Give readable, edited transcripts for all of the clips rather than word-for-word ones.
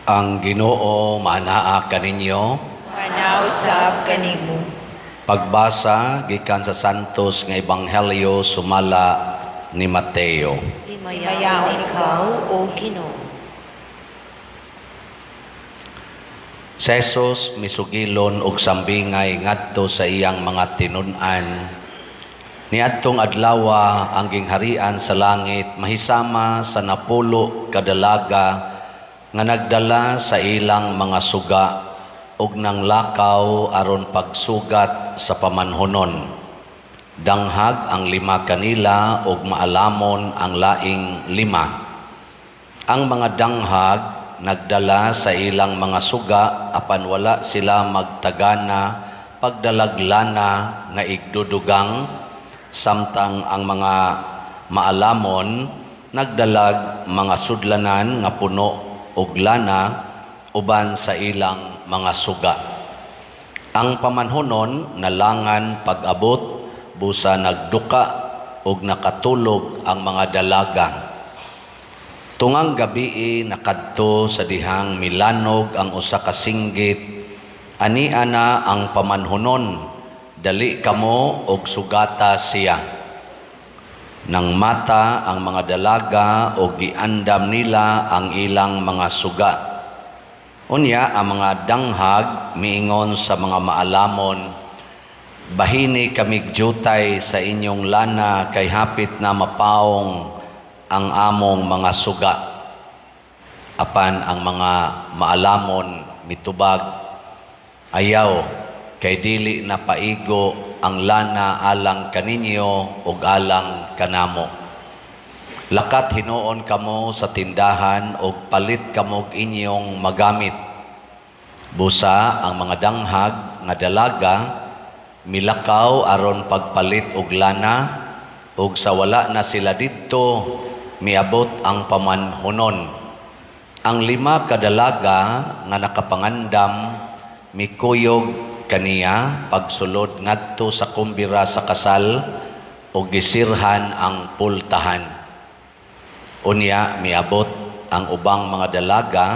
Ang Ginoo maanaa kaninyo. Manaa usab kanimo. Pagbasa gikan sa Santos nga Ebanghelyo sumala ni Mateo. Himayaon ikaw, O Ginoo. Si Jesus misugilon og sambingay ngadto sa iyang mga tinun-an. Niadtong adlawa, ang gingharian sa langit mahisama sa 10 ka dalaga nga nagdala sa ilang mga suga ug nanglakaw aron pagsugat sa pamanhonon. Danghag ang lima kanila ug maalamon ang laing lima. Ang mga danghag nagdala sa ilang mga suga, apan wala sila magtagana pagdalag lana nga igdudugang, samtang ang mga maalamon nagdalag mga sudlanan nga puno og lana uban sa ilang mga suga. Ang pamanhonon nalangan pag-abot, busa nagduka ug nakatulog ang mga dalaga. Tungang gabii, nakadto sa dihang milanog ang usa ka singgit, "Ania na ang pamanhonon, dali kamo og sugata siya." Nang mata ang mga dalaga og giandam nila ang ilang mga suga. Unya ang mga danghag miingon sa mga maalamon, "Bahini kamig jutay sa inyong lana kay hapit na mapaong ang among mga suga." Apan ang mga maalamon mitubag, "Ayaw, kay dili na paigo ang lana alang kaninyo ug alang kanamo. Lakat hinuon kamo sa tindahan og palit kamo og inyong magamit." Busa ang mga danghag nga dalaga milakaw aron pagpalit og lana, ug sa wala na sila didto, miabot ang pamanhonon. Ang lima ka dalaga nga nakapangandam mikuyog kaniya pagsulod ngadto sa kumbira sa kasal ug gisirhan ang pultahan. Unya miabot ang ubang mga dalaga,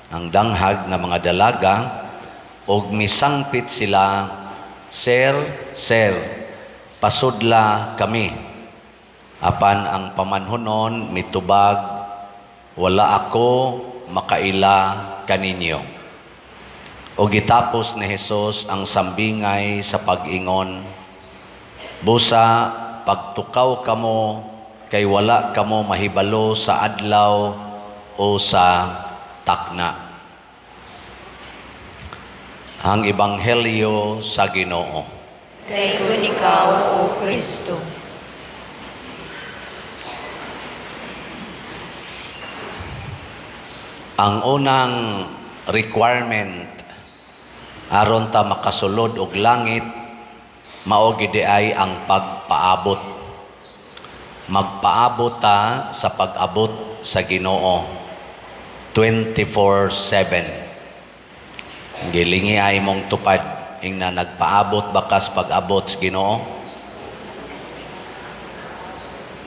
ang danghag nga mga dalaga, ug misangpit sila, "Sir, sir, pasudla kami." Apan ang pamanhonon mitubag, "Wala ako makaila kaninyo." O gitapos ni Jesus ang sambingay sa pag-ingon, "Busa pagtukaw kamo kay wala kamo mahibalo sa adlaw o sa takna." Ang Ebanghelyo sa Ginoo. Daygon ikaw, O Kristo. Ang unang requirement aron ta makasulod og langit mao gid ay ang pagpaabot. Magpaabot ta sa pag-abot sa Ginoo 24/7. Gilingi ay mong tupad ingna nagpaabot bakas pag-abot sa Ginoo.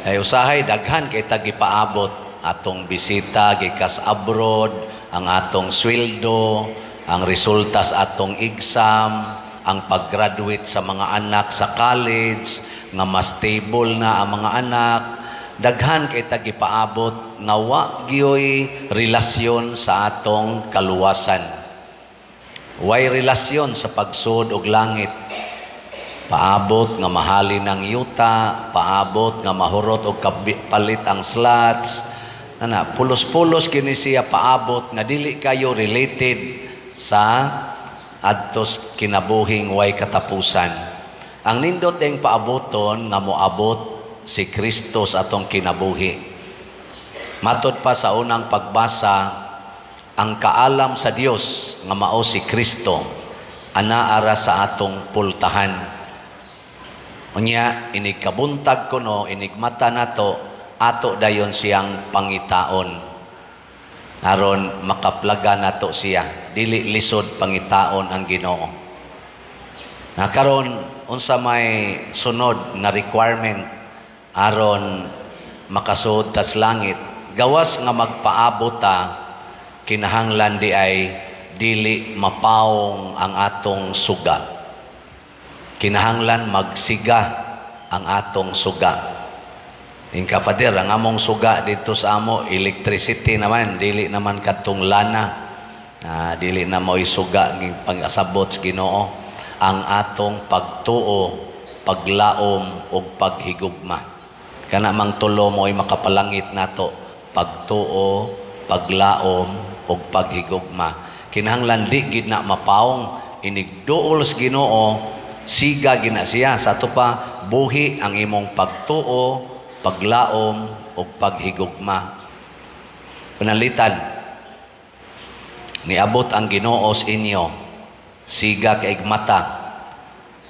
Ay usahay daghan kay ta gipaabot, atong bisita gikas abroad, ang atong sweldo, ang resulta sa atong exam, ang pag-graduate sa mga anak sa college, nga mas stable na ang mga anak. Daghan kay ta gipaabot nga wa gyoy relasyon sa atong kaluwasan. Way relasyon sa pagsud og langit. Paabot nga mahalin ang yuta, paabot nga mahurot og palit ang slots. Ana, pulos-pulos kini siya paabot nga dili kayo related sa adtos kinabuhing way katapusan. Ang nindot ding paaboton nga moabot si Kristo sa atong kinabuhi. Matod pa sa unang pagbasa, ang kaalam sa Dios nga mao si Kristo anaa ra sa atong pultahan. Unya inig kabuntag kuno, inig mata nato, ato dayon siyang pangitaon aron makaplaga nato siya. Dili lisod pangitaon ang Ginoo. Na karon, unsa may sunod nga requirement aron makasud tas langit? Gawas nga magpaabot ta, Kinahanglan di ay dili mapawong ang atong suga. Kinahanglan magsiga ang atong suga. Inka Father, ang among suga dito sa amo, electricity naman, dili naman katong lana. Ah, dili na mo'y suga ging pag-asabot sa Ginoo. Ang atong pagtuo, paglaom ug paghigugma. Kana mang tulo mo'y makapalangit nato: pagtuo, paglaom ug paghigugma. Kinahanglan di gid na mapawong inigduol sa Ginoo, siga gina siya. Sa ato pa buhi ang imong pagtuo, paglaom ug paghigugma. Pananglitan, niabot ang Ginoo sa inyo, siga kaig mata,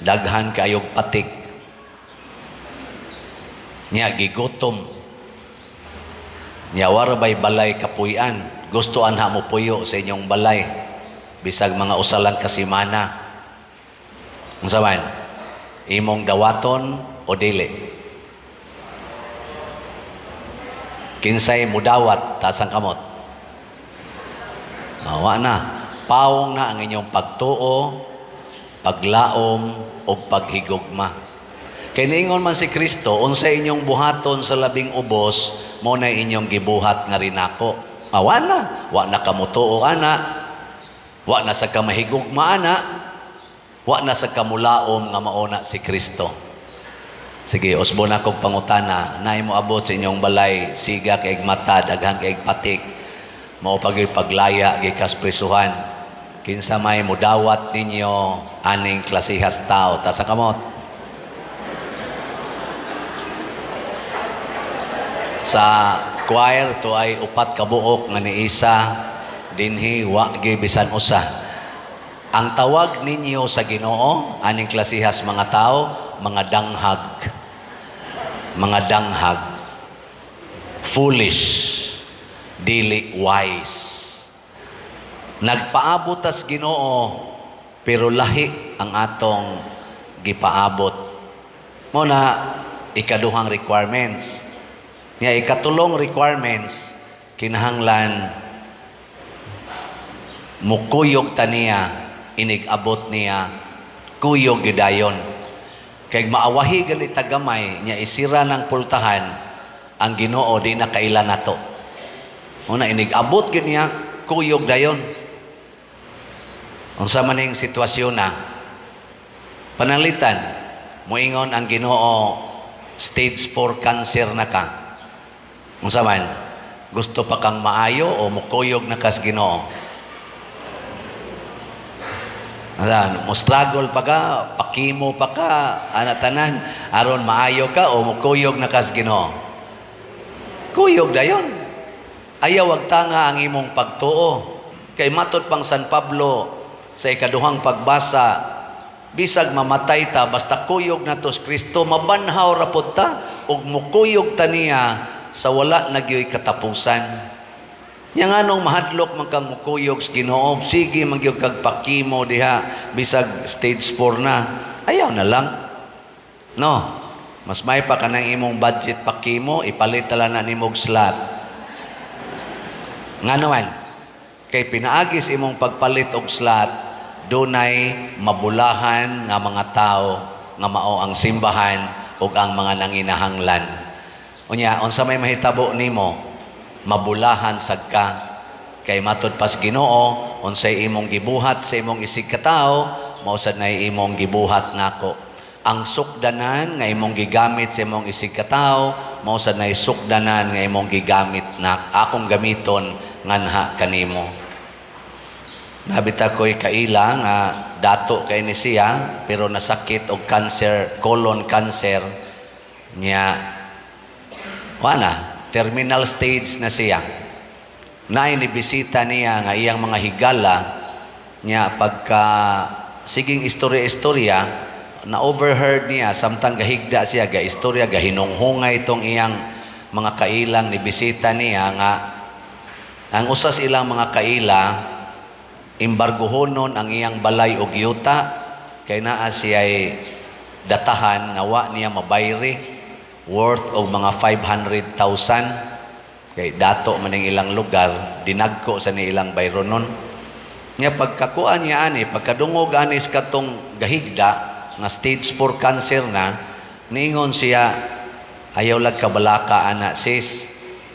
daghan kaayog patik. Nya gigutom. Nya wara bay balay kapuy-an? Gusto anha mo puyo sa inyong balay, bisag mga usa lang ka semana. Unsa man? Imong dawaton o dili? Kinsay mudawat, taas ang kamot? Wa na. Pawong na ang inyong pagtuo, paglaom ug paghigugma. Kay niingon man si Kristo, unsay inyong buhaton sa labing ubos, mao na inyong gibuhat nga rinako. Awa na, wa na kamutuo ana, wa na sa kamahigugma ana, wa na sa kamulaom nga mauna si Kristo. Sige, usbo na kog pangutana, naay mo abot sa inyong balay, siga kay mata, daghan kay patik, mao pag paglaya gikas prisuhan. Kinsa may mudawat ninyo aning klasihas tao? Taas ang kamot. Sa choir to ay upat ka buok nga niisa dinhi, wa gi bisan usa. Ang tawag ninyo sa Ginoo aning klasihas mga tao, mga danghag. Mga danghag. Foolish, dili wise. Nagpaabot tas Ginoo pero lahi ang atong gipaabot. Mo na ikaduhang requirements. Nga ikatulong requirements, kinahanglan mukuyog ta niya inig-abot niya, kuyog gidayon. Kay maawahi gali ta gamay nya isira ng pultahan ang Ginoo, di na kaila nato. Una inig-abot gid niya, kuyog dayon. Unsa man ning sitwasyon na? Pananglitan, moingon ang Ginoo, stage 4 cancer na ka. Unsa man? Gusto pa kang maayo o mukuyog na kas Ginoo? Asan, mo struggle pa ka, pakimo pa ka, ana tanan, aron maayo ka o mukuyog na kas Ginoo? Kuyog dayon. Ayaw wag tanga ang imong pagtuo. Kay matod pang San Pablo sa ikaduhang pagbasa, bisag mamatay ta, basta kuyog na tos Kristo, mabanhaw ra pod ta ug mukuyog ta niya sa wala na gyoy katapusan. Nya nganong mahadlok man kang mukuyog sa Ginoo, sige man gyud kag pakimo diha bisag stage 4 na. Ayaw na lang. No. Mas may pa kanang imong budget pakimo, ipalit tala na nimog slot. Nga naman, kay pinaagis imong pagpalit og slot, dunay mabulahan nga mga tao nga mao ang simbahan ug ang mga nanginahanglan. Unya, unsa may mahitabo nimo? Mabulahan sad ka. Kay matud pas Ginoo, unsay imong gibuhat sa imong isig katawo, mao sad nay imong gibuhat nako. Ang sukdanan nga imong gigamit sa imong isig katawo, mao sad nay sukdanan nga imong gigamit na akong gamiton nganha kanimo. Nabita ko'y kaila nga dato kay ni siya pero nasakit og cancer, colon cancer niya. Wala, terminal stage na siya. Naay ni bisita niya nga iyang mga higala niya. Pagka siging istorya-istorya, na overheard niya samtang gahigda siya ga istorya, gahinunghungay itong iyang mga kailang ni bisita niya nga ang usas ilang mga kaila, embargohonon ang iyang balay og yuta kay naa siya'y datahan nga wa niya mabayri, worth og mga 500,000. Kay dato man ang ilang lugar, dinagko sa ni ilang bayronon. Nya pagkakuan niya ani, pagkadungog ani sa katong gahigda nga stage 4 cancer na, niingon siya, "Ayaw lag kabalaka ana, sis,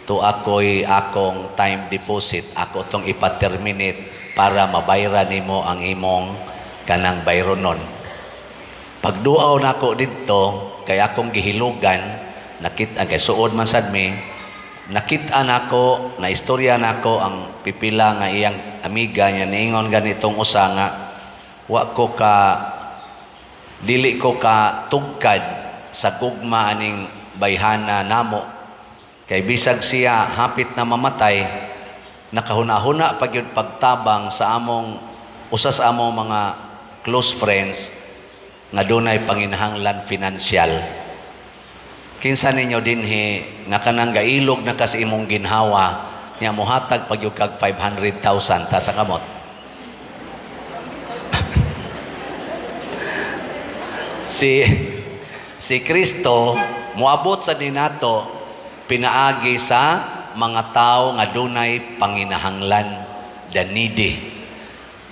to ako'y akong time deposit, ako tong ipa-terminate para mabayra nimo ang imong kanang bayronon." Pagduaw nako didto, kay akong gihilugan, nakita kay suod man sad mi, nakita nako, na istorya nako ang pipila nga iyang amiga niya. Niingon ganitong usa nga wa ko ka dili ko ka tugkad sa gugma aning bayhana namo kay bisag siya hapit na mamatay, nakahuna-huna pa gyud pagtabang sa among usa sa among mga close friends nga dunay panginahanglan financial. Kinsa ninyo dinhi nga kanang gailog na ka sa imong ginhawa nya mohatag pag kag 500,000 ta sa kamot? Si Kristo moabot sa ninato pinaagi sa mga tao nga dunay panginahanglan, the needy.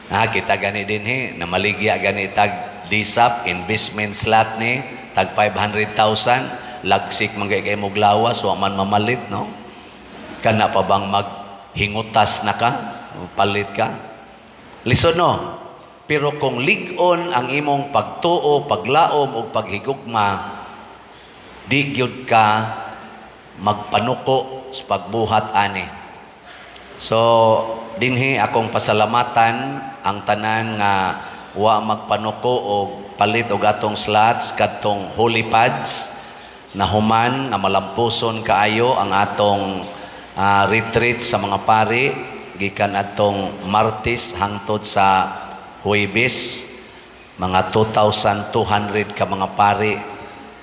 Ha, kita gani dinhi namaligya gani tag DSAP investment slot ni tag 500,000. Lagsik man kay imong lawas, wa man mamalit, no? Kana pa bang maghingutas na ka, palit ka? Lisod, no? Pero kung lig-on ang imong pagtuo, paglaom ug paghigugma, di gyud ka magpanuko sa pagbuhat ani. So dinhi akong pasalamatan ang tanan nga wa magpanuko og palit og atong slots kadtong Holy Pads na human nga malampuson kaayo ang atong retreat sa mga pari gikan atong Martes hangtod sa Huwebes, mga 2,200 ka mga pari.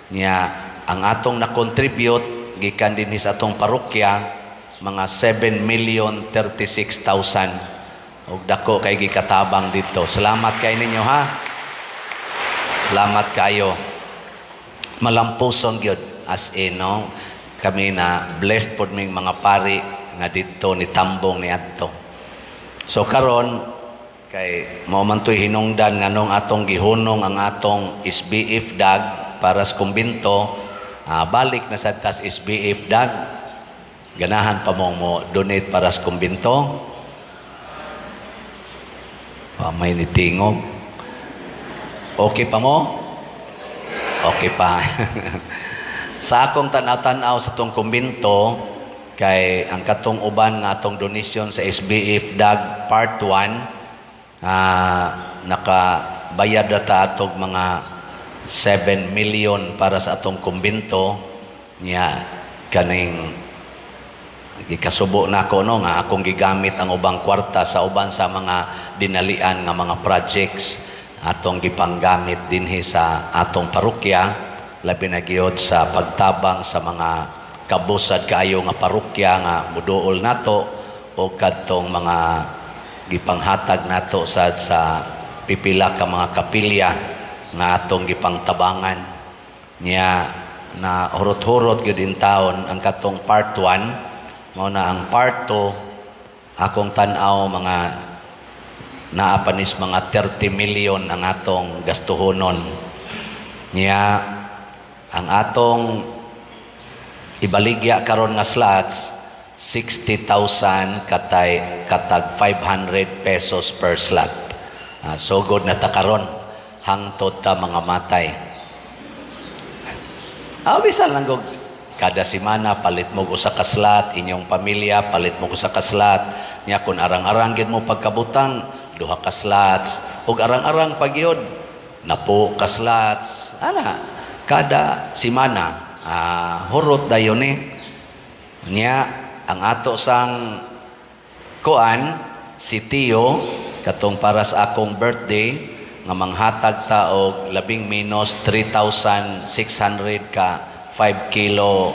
Niya ang atong na-contribute gikan dinhi sa atong parokya, mga 7,036,000, ug dako kay gikatabang dito. Salamat kay ninyo, ha. Salamat kayo. Malampuson gyud, as in, no? Kami na blessed pod ming mga pari nga didto ni tambong ni adto. So karon kay mao man to'y hinungdan nganong atong gihunong ang atong SBF DAG para sa kumbinto. Balik na sa tas SBF DAG. Ganahan pa mo mo donate para sa kumbinto? Pa may nitingog. Okay pa mo? Okay pa. Sa akong tanaw-tanaw sa tong kumbinto, kay ang katong uban nga atong donation sa SBF DAG Part 1, nakabayad na ta atong mga 7 million para sa atong kumbinto. Niya kaning gikasubo na ako, no, nga akong gigamit ang ubang kwarta sa uban sa mga dinalian nga mga projects, atong gipanggamit dinhi sa atong parokya, labi na gyud sa pagtabang sa mga kabusad kaayo nga parokya nga muduol nato o kadtong mga gipanghatag nato sa pipila ka mga kapilya nga atong gipangtabangan. Niya na hurot-hurot gyud in taon ang katong Part 1. Mao na ang Part 2, akong tan-aw mga naa pa nis mga 30 million ang atong gastuhonon. Niya ang atong ibaligya karon nga slots, 60,000 katay katag 500 pesos per slot. Sugod na ta karon hangtod ta mga matay. Bisan lang og kada semana palit mo og usa ka slot, inyong pamilya palit mo og usa ka slot. Nya kun arang-arang gid mo pagkabutang, duha ka slots, ug arang-arang pagyod napo ka slots. Ana kada semana, hurot dayon ni. Nya ang ato sang kuan si Tio katong para sa akong birthday nga manghatag ta og labing menos 3,600 ka 5 kilo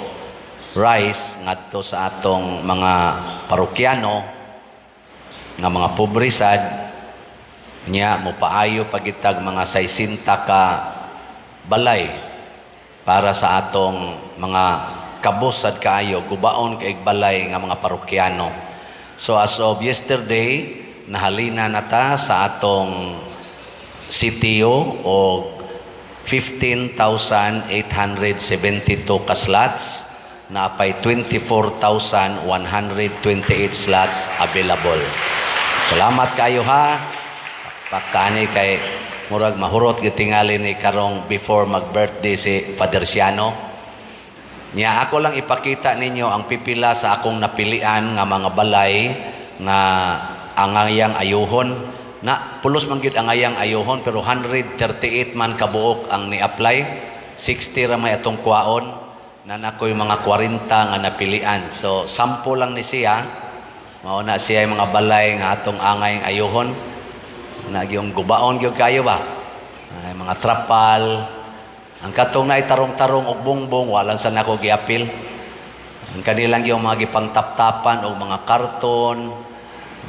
rice ngadto sa atong mga parokyano nga mga pobre sad. Nya mopaayo pagitag mga 60 ka balay para sa atong mga kabos sad kaayo, gubaon kay balay nga mga parokyano. So as of yesterday, nahalina na ta sa atong CTO og 15,872 ka slots, naapay 24,128 slots available. Salamat kayo ha. Pakani kay murag mahurot gitingali ni karong before mag-birthday si Father Siano. Nya ako lang ipakita ninyo ang pipila sa akong napilian nga mga balay nga angayang ayuhon. Na pulos man gyud angayang ayuhon, pero 138 man kabuok ang ni-apply. 60 ra may atong kwaon na nakoy mga 40 nga napilian. So sample lang ni siya. Mao na siya yung mga balay nga atong angay ayuhon. Na gyung gubaon gyud kayo ba? Ay, mga trapal. Ang katong naay tarong-tarong og bongbong, wala sa nako giapil. Ang kanilang yung mga gipangtaptapan og mga karton,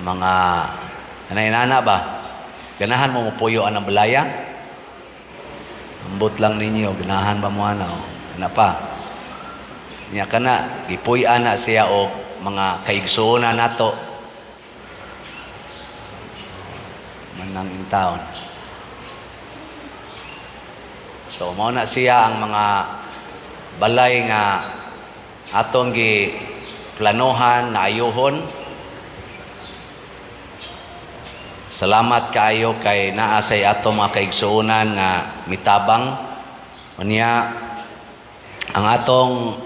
mga anay-nana ba? Ganahan mo mopuyo ang balaya? Ambot lang ninyo, ganahan ba mo ana? O? Ana pa. Nya kana gipuy-an na siya og mga kaigsuonan nato manang in town. So mao na siya ang mga balay nga atong gi planohan nga ayuhon. Salamat kaayo kay naa say ato mga kaigsuonan nga mitabang. Unya ang atong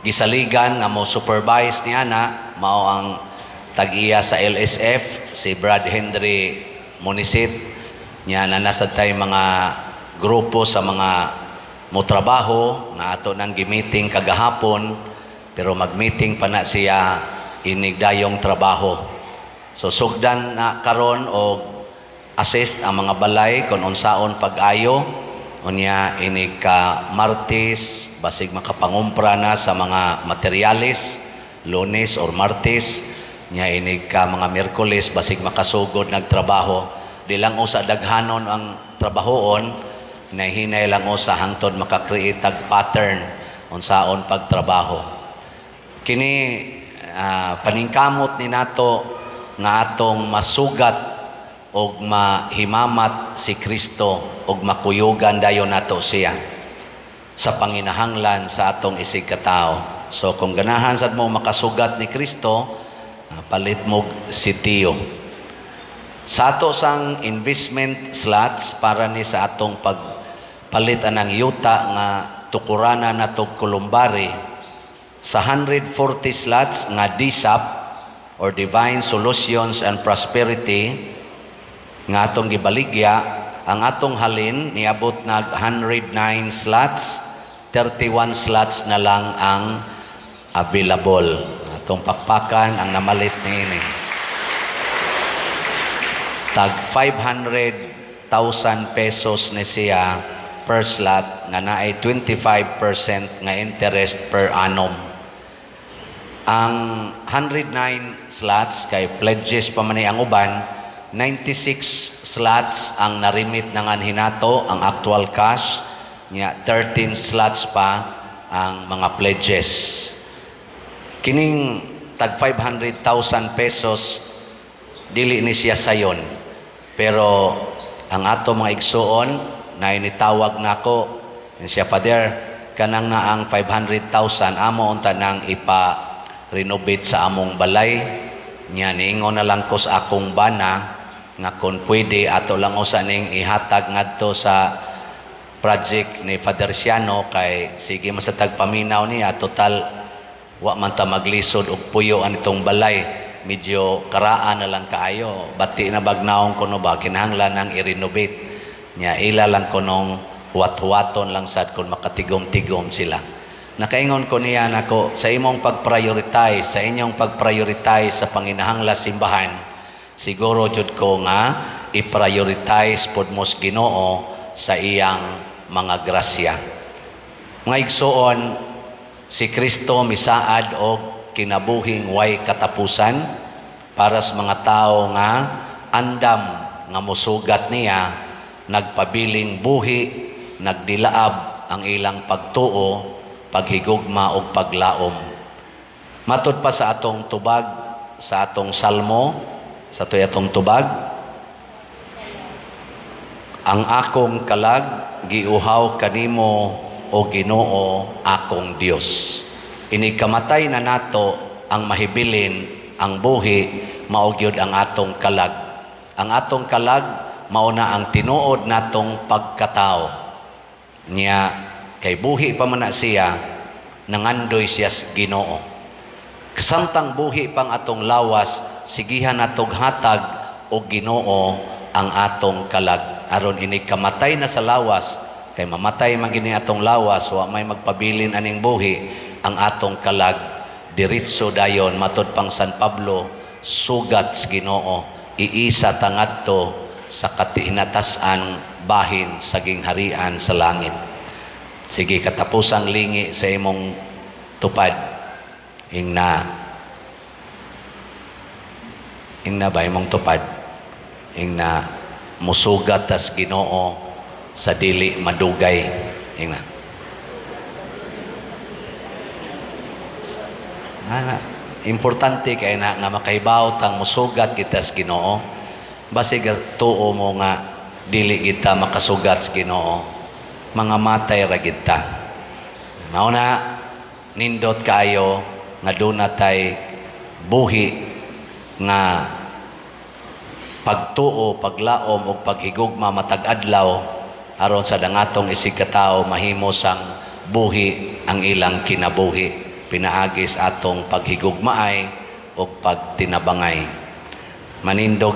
gisaligan nga mo supervise ni ana mao ang tag-iya sa LSF, si Brad Henry Monisit. Nya nanasad tay mga grupo sa mga motrabaho nga ato nang gi-meeting kagahapon, pero mag-meeting pa na siya inigdayong trabaho. So sugdan na karon og assist ang mga balay kung unsaon pag-ayo. Unya inig ka Martes basig makapangumpra na sa mga materyales, Lunes or Martes. Nya inig ka mga Miyerkules basig makasugod nagtrabaho. Di lang usa daghanon ang trabahoon, hinay-hinay lang usa hangtod maka-create tag pattern unsaon pagtrabaho. Kini paningkamot ni nato nga atong masugat og mahimamat si Kristo og makuyugan dayon nato siya sa panginahanglan sa atong isig katao. So kung ganahan sad mo makasugat ni Kristo, palit mo sitiyo. Sa ato sang investment slots para ni sa atong pagpalit anang yuta nga tukurana nato Columbari, sa 140 slots nga DSAP or Divine Solutions and Prosperity nga atong gibaligya, ang atong halin niabot nag 109 slots, 31 slots na lang ang available. Atong pakpakan ang namalit niini. Tag 500,000 pesos ni siya per slot nga naay 25% nga interest per annum. Ang 109 slots kay pledges pa man ni ang uban, 96 slots ang narimit na nganhi nato ang actual cash nya, 13 slots pa ang mga pledges. Kining tag 500,000 pesos dili ni siya sayon. Pero ang ato mga igsuon na initawag nako siya, "Father, kanang na ang 500,000 amo unta nang ipa-renovate sa among balay." Nya niingon na lang ko sa akong bana nga kung pwede ato lang usa ning ihatag ngadto sa project ni Father Siano kay sige man sa tagpaminaw niya, total wa man ta maglisod og puyo an itong balay, medyo karaan na lang kaayo, bati na bagnaong kuno ba, kinahanglan nang i-renovate. Nya ila lang kunong huwat-huwaton lang sad kung makatigom-tigom sila. Nakaingon ko niya nako, sa imong pag-prioritize, sa inyong pag-prioritize sa panginahanglan simbahan, siguro jud ko nga i-prioritize pod mo sa Ginoo sa iyang mga grasya. Mga igsuon, si Kristo misaad og kinabuhing way katapusan para sa mga tao nga andam nga musugat niya, nagpabiling buhi, nagdilaab ang ilang pagtuo. paghigugma ug paglaom. Matud pa sa atong tubag, sa atong salmo, sa to'y atong tubag, "Ang akong kalag giuhaw kanimo, o Ginoo akong Dios." Ini kamatay na nato, ang mahibilin, ang buhi, mao gyud ang atong kalag. Ang atong kalag mao na ang tinuod natong pagkatao. Nya kay buhi pa man na siya, nangandoy siya sa Ginoo. Samtang buhi pang atong lawas, sigihan natog hatag og Ginoo ang atong kalag aron ini kamatay na sa lawas, kay mamatay man gini atong lawas, wa may magpabilin aning buhi, ang atong kalag diretso dayon, matud pang San Pablo, sugat sa Ginoo, iisa tangadto sa katinatas-an bahin sa gingharian sa langit. Sige, katapusang lingi sa imong tupad. Ingna, ingna ba imong tupad? Ingna, musugat tas Ginoo sa dili madugay. Ingna. Ana, importante kay na nga makahibaw tang musugat kita sa Ginoo. Basig tuo mo nga dili kita makasugat sa Ginoo. Mga matay ra kita. Mao na nindot kaayo nga duna tay buhi nga pagtuo, paglaom ug paghigugma matag adlaw aron sa dangatong isig katawo mahimo sang buhi ang ilang kinabuhi pinaagi sa atong paghigugmaay ug pagtinabangay. Manindog.